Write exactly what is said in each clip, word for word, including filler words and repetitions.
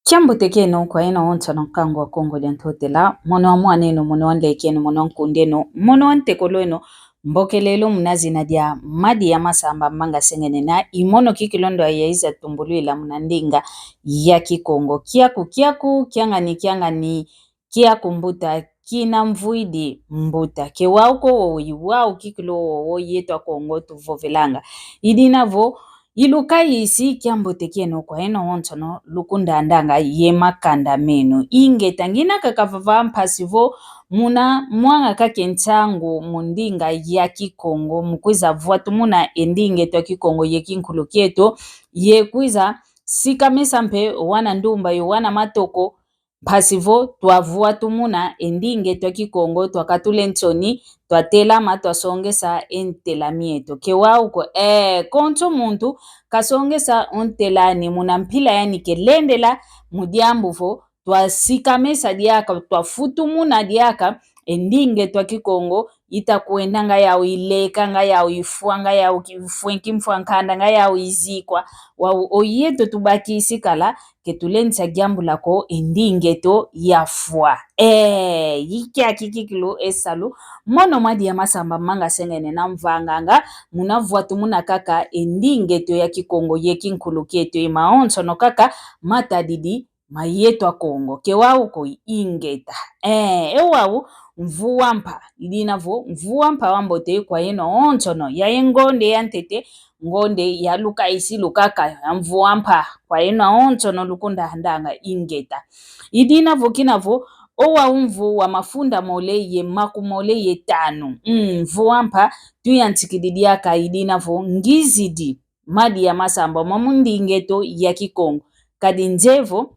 Kiambote kieno kwa yeno onsono nkangu wa Kongo dia Ntotela, mono wa mwaneno, mono wa nlekeno, mono wa nkundeno, mono wa ntekolweno, mbokelelo muna zina dia Madi ya Masamba Manga Sengenena, i mono kikilu ndo yayiza tumbulwila muna ndinga ya Kikongo. Kiaku, kiaku, kiangani, kiangani, kiaku mbuta, kina mvwidi mbuta. Ke wau ko wowo, i wau kikilu wowo, yeto Akongo tuvovelanga. I dina vo, i lukayisi kiambote kieno kwa yeno onsono lukundandanga ye makanda meno. Ingeta, ngina kaka vava mpasi vo muna mwanga kake nsangu mu ndinga ya Kikongo, mu kwiza vwatumuna e ndinga eto ya Kikongo ye kinkulu kieto, ye kwiza sikamesa mpe wana ndumba yo wana matoko, mpasi vo twavwatumuna e ndinga eto ya Kikongo, twakatula e nsoni, twatelama, twasongesa e ntela mieto. Ke wau ko, ee, konso muntu kasongesa o ntela ani muna mpila yani kelendela, mu diambu vo twasikamesa diaka, twafutumuna diaka e ndinga eto ya Kikongo, ita kwenda nga yau ileka, nga yau ifwa, nga yau ki-, fwenki mfwa nkanda, nga yau izikwa. Wau o yeto tubakisi kala, ke tulendisa diambula ko e ndinga eto yafwa. Ee, i kiaki kikilu e salu mono Madi ya Masamba Manga Sengenena mvanganga, muna vwatumuna kaka e ndinga eto ya Kikongo ye kinkulu kieto, i maonsono kaka matadidi ma yeto Akongo. Ke wau ko, ingeta. Ee, e wau mvu wa mpa. I dina vo mvu wa mpa wambote kwa yeno onsono. Yayi ngonde ya ntete, ngonde ya lukayisi lukaka, ya mvu wa mpa kwa yeno onsono lukundandanga, ingeta. I dina vo kina vo, o wau mvu wa mafunda mole ye makumole ye tanu. Mm, mvu wa mpa tuyantikidi diaka. I dina vo ngizidi Madi ya Masamba mwa mu ndinga eto ya Kikongo. Kadi nzevo,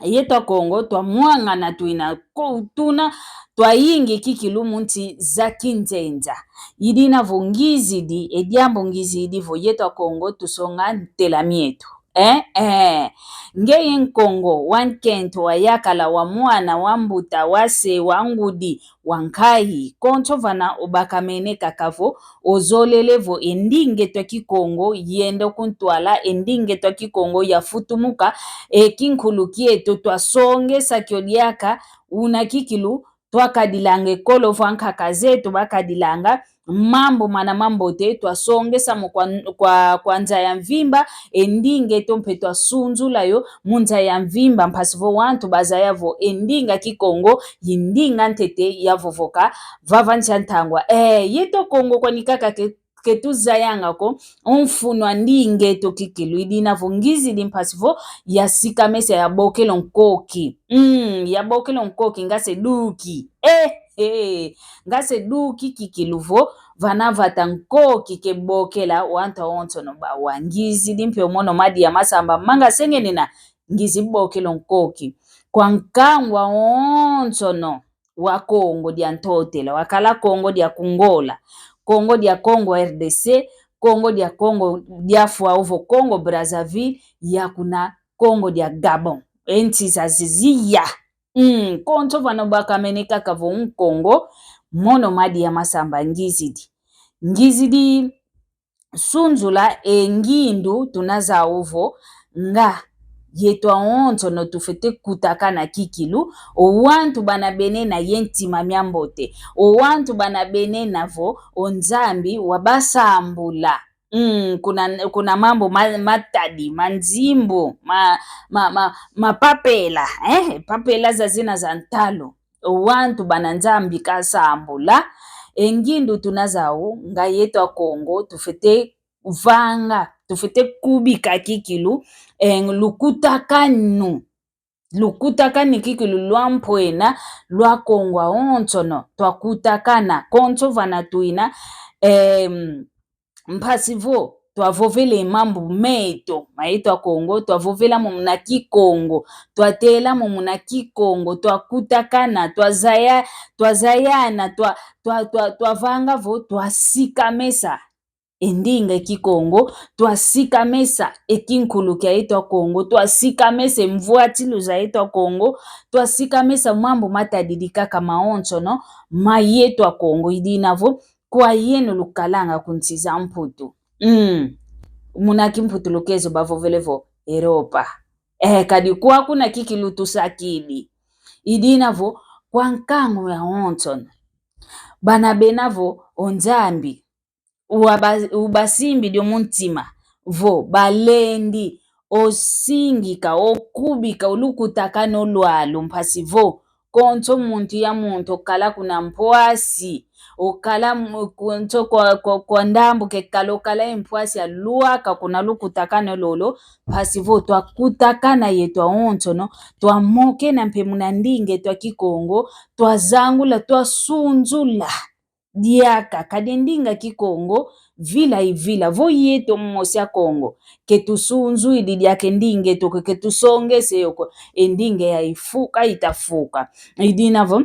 yeto Akongo twamwangana, twina ko-, tuna twayingi kikilu mu nsi za kinzenza. I dina vo ngizidi, e diambu ngizidi vo yeto Akongo tusonga ntela mieto. Ee, ee. Ngeye Nkongo wa nkento, wa yakala, wa mwana, wa mbuta, wa se, wa ngudi, wa nkayi, konso vana obakamene kaka vo, ozolele vo e ndinga eto ya Kikongo yenda kuntwala, e ndinga eto ya Kikongo yafutumuka, e kinkulu kieto twasongesa kio diaka, una kikilu twakadilanga e kolo vo ankaka zeto bakadilanga mambu mana mambote, twasongesa mo kwa, kwa, kwa nza ya mvimba, e ndinga eto mpe twasunzula yo mu nza ya mvimba, mpasi vo wantu bazaya vo e ndinga Kikongo i ndinga ntete yavovoka vava nsi a ntangwa. Ee, yeto Akongo kwani kaka ke, ke tuzayanga ko o mfunu a ndinga eto kikilu. I dina vo ngizidi mpasi vo yasikamesa, yabokela o nkoki. Mm, yabokela o nkoki, nga se duki. Ee, ee, nga se duki kikilu vo, vana vata nkoki ke bokela wantu awonsono bawa. Ngizidi mpe o mono Madi ya Masamba Manga Sengenena, ngizi bokela o nkoki kwa nkangu awonsono wa Kongo dia Ntotela, wakala Kongo dia Kungola, Kongo dia Kongo R D C, Kongo dia Kongo diafwa ovo Congo Brazzaville, ya kuna Kongo dia Gabon. E nsi zazizi ya. Mm, konso vana obakamene kaka vo Nkongo, mono Madi ya Masamba ngizidi. Ngizidi sunzula e ngindu tuna zau vo nga yeto awonsono tufwete kutakana kikilu, o wantu bana bena ye ntima miambote, o wantu bana bena vo o Nzambi wabasambula. Mm, kuna, kuna mambu ma, matadi, ma nzimbu, ma, ma, ma, ma papela, eh, papela zazina za ntalu. O wantu bana Nzambi kasambula, e ngindu tuna zau nga yeto Akongo tufwete vanga, tufwete kubika kikilu, eh, lukutakanu. Lukutakanu kikilu lwa mpwena lwa Kongo awonsono, twakutakana, konso vana twina, em, mpasi vo twavovele mambu meto, ma yeto Akongo, twavovela mo muna Kikongo, twatela mo muna Kikongo, twakutakana, twazaya-, twazayana, twa-, twa-, twa-, twavanga vo twasikamesa e ndinga Kikongo, twasikamesa e kinkulu kia yeto Akongo, twasikamesa e mvwatilu za yeto Akongo, twasikamesa mambu matadidi kaka mawonsono ma yeto Akongo. I dina vo kwa yeno lukalanga ku nsi za Mputu. Mm. Muna Kimputu lukezo bavovele vo Europa. Eh, kadi kwaku na kikilu tusakidi. I dina vo, kwa nkangu yawonsono, bana bena vo o Nzambi uba-, ubasimbidi o mu ntima vo balendi o singika, o kubika o lukutakanu lwalu, mpasi vo konso muntu ya muntu okala kuna mpwasi, okala mu-, konso kwa, kwa, kwa ndambu kekala okala e mpwasi ya lwaka kuna lukutakanu lolo, mpasi vo twakutakana yeto awonsono, twamokena mpe muna ndinga eto a Kikongo, twazangula, twasunzula diaka, kadi ndinga Kikongo, vila i vila, vo yeto mosi a Kongo, ke tusunzwidi diaka e ndinga eto ko, ke tusongese yo ko, e ndinga ya ifuka itafuka. I dina vo,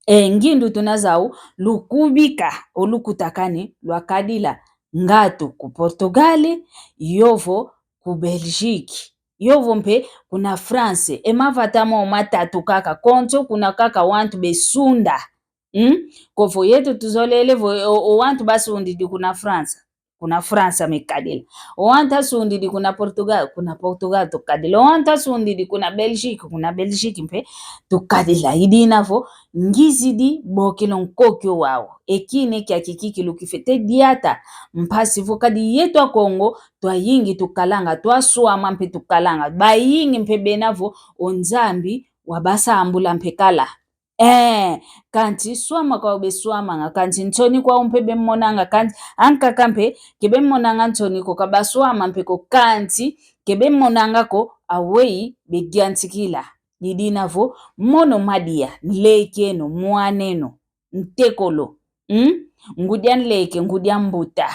e, ngindu tuna zau, lukubika o lukutakanu lwakadila ngatu ku Portugal, yovo ku Belgique, yovo mpe kuna France, e mavata mo matatu kaka, konso kuna kaka wantu besunda. Mm? Kovo yeto tuzolele vo, o, o wantu basundidi kuna França, kuna França mekadila. O wantu asundidi kuna Portugal, kuna Portugal tukadila. O wantu asundidi kuna Belgique, kuna Belgique mpe tukadila. I dina vo, ngizidi bokela o nkoki wau. E kine kiaki kikilu kifete diata, mpasi vo kadi yeto a Kongo, twayingi tukalanga, twaswama mpe tukalanga. Bayingi mpe bena vo o Nzambi wabasambula mpe kala. Eh, kansi swama kwau beswamanga, kansi nsoni kwau mpe bemonanga, kansi ankaka mpe ke bemonanga nsoni ko, ka baswama mpe ko, kansi ke bemonanga ko aweyi begiantikila. I dina vo, mono madia, nlekeno, mwaneno, ntekolo, mm? Ngudi a nleke, ngudi a mbuta,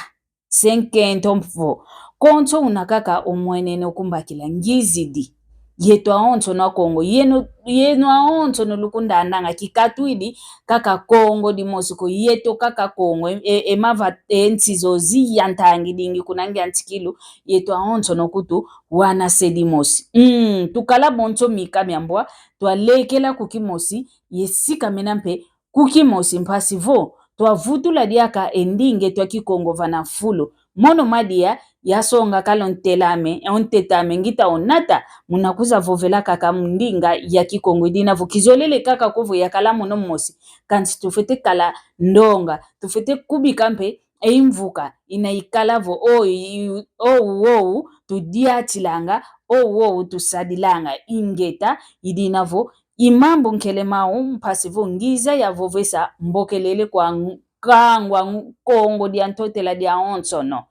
senkento mvo. Konso una kaka omwenene o kumbakila, ngizidi. Yeto awonsono a Kongo, yeno, yeno awonsono lukundandanga, kikatwidi kaka Kongo dimosi ko, yeto kaka Kongo, e, e, e mava, e nsi zozi yantangidingi kuna ngiantikilu, yeto awonsono kutu wana se dimosi. Mm, tukala bonso mika miambwa, twalekela ku kimosi, ye sikamena mpe ku kimosi, mpasi vo twavutula diaka e ndinga eto a Kikongo vana fulu. Mono madia yasonga kala o ntete ame, o ntete ame ngita onata, muna kwiza vovela kaka mu ndinga ya Kikongo. I dina vo kizolele kaka ko vo yakala mono mosi, kansi tufete kala ndonga, tufete kubika mpe e imvuka ina ikala vo, o, i, o, o, tudiatilanga, o, o, tusadilanga. Ingeta, i dina vo i mambu nkele mau, mpasi vo ngiza yavovesa mbokelele kwa nkangu a Kongo dia Ntotela diawonsono.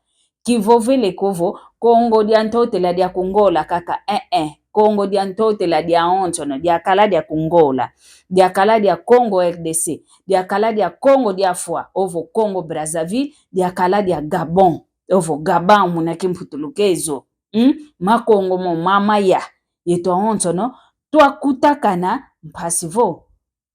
Kivovele ko vo Kongo dia Ntotela dia ku Ngola kaka, eh, eh. Kongo dia Ntotela diawonsono, diakala dia ku Ngola, diakala dia Congo R D C, diakala dia Kongo dia Fwa, ovo Congo Brazzaville, diakala dia Gabon, ovo Gabon muna kimputulukezo. Mm? Makongo mo mamaya, yeto awonsono twakutakana mpasi vo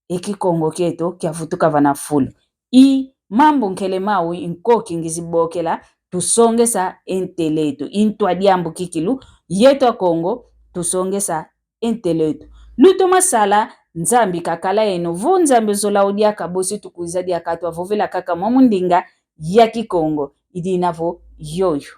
e Kikongo kieto kiavutuka vana fulu. I mambu nkele mau i nkoki ngizi bokela, tusongesa e ntele eto. I ntwa diambu kikilu, yeto a Kongo, tusongesa e ntele eto. Lutoma sala, Nzambi kakala yeno. Vo Nzambi ozola o diaka, bosi tukwiza diaka, twavovela kaka mwa mu ndinga ya Kikongo. I dina vo yoyo.